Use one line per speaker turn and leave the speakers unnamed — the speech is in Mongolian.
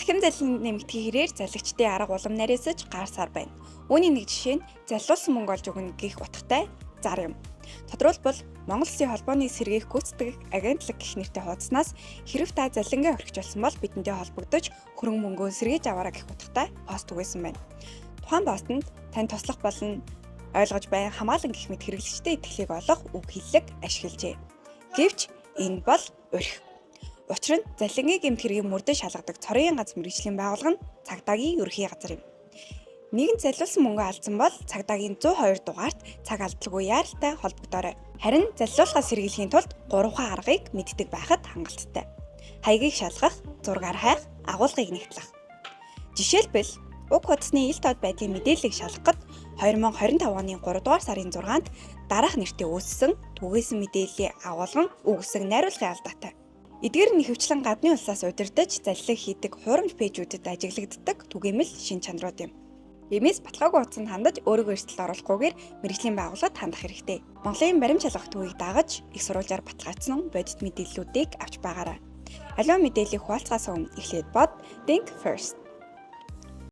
Цахим заллин нэмэгдэхийн хэрээр залгигчдын арга улам нарийсаж гар сар байна. Үүний нэг жишээ нь заллуулсан мөнгө олж өгнө гэх утгатай зар юм. Тодорхойлбол, Монгол Улсын холбооны сэргээх гүйцэтгэх агентлаг гэх нэртэй хуудаснаас хэрэв та заллингаа орхиж болсон бол бидэнтэй холбогдож хөрөнгө мөнгөө сэргээж аваарай гэх утгатай пост түгээсэн байна. Тухайн постэнд тань туслах болон ойлгож бай, хамгаалан гэх мэт хэрэглэгчтэй итгэлийг олох үг хэллэг ашиглажээ. Гэвч энэ бол орхи. Учир нь заллингийн гэмт хэргийг мөрдөн шалгадаг цорын ганц мэргэжлийн байгууллага нь цагдаагийн ерөнхий газар юм. Нэгэн заллуулсан мөнгө алдсан бол цагдаагийн 102 дугаарт цаг алдалгүй яаралтай холбогдоорой. Харин заллуулахаас сэргийлэхийн тулд гурван аргыг мэддэг байхад хангалттай. Хаягийг шалгах, зургаар хайх, агуулгыг нэгтлэх. Жишээлбэл, уг хуудасны ил тод байдлын мэдээллийг шалгахад 2025 оны 3 дугаар сарын 6-нд дараах нэртэй үүссэн түгээсэн мэдээллийн агуулга нь үгүйсэг найруулгын алдаатай. Эдгээр нь ихэвчлэн гадны улсаас удирдах заллиг хийдэг хуурамч page үүдэд ажиглагддаг түгээмэл шинж чанарууд юм. Иймээс баталгаагүй хуудсанд хандаж, өөрийгөө эрсдэлд оруулахгүйгээр мэргэжлийн байгууллагад хандах хэрэгтэй. Монголын баримт шалгах төвийг дагаж, их сурвалжаар баталгаажсан бодит мэдээллүүдийг авч байгаарай. Аливаа мэдээллийг хуваалцахаас өмнө эхлээд бод. Think first.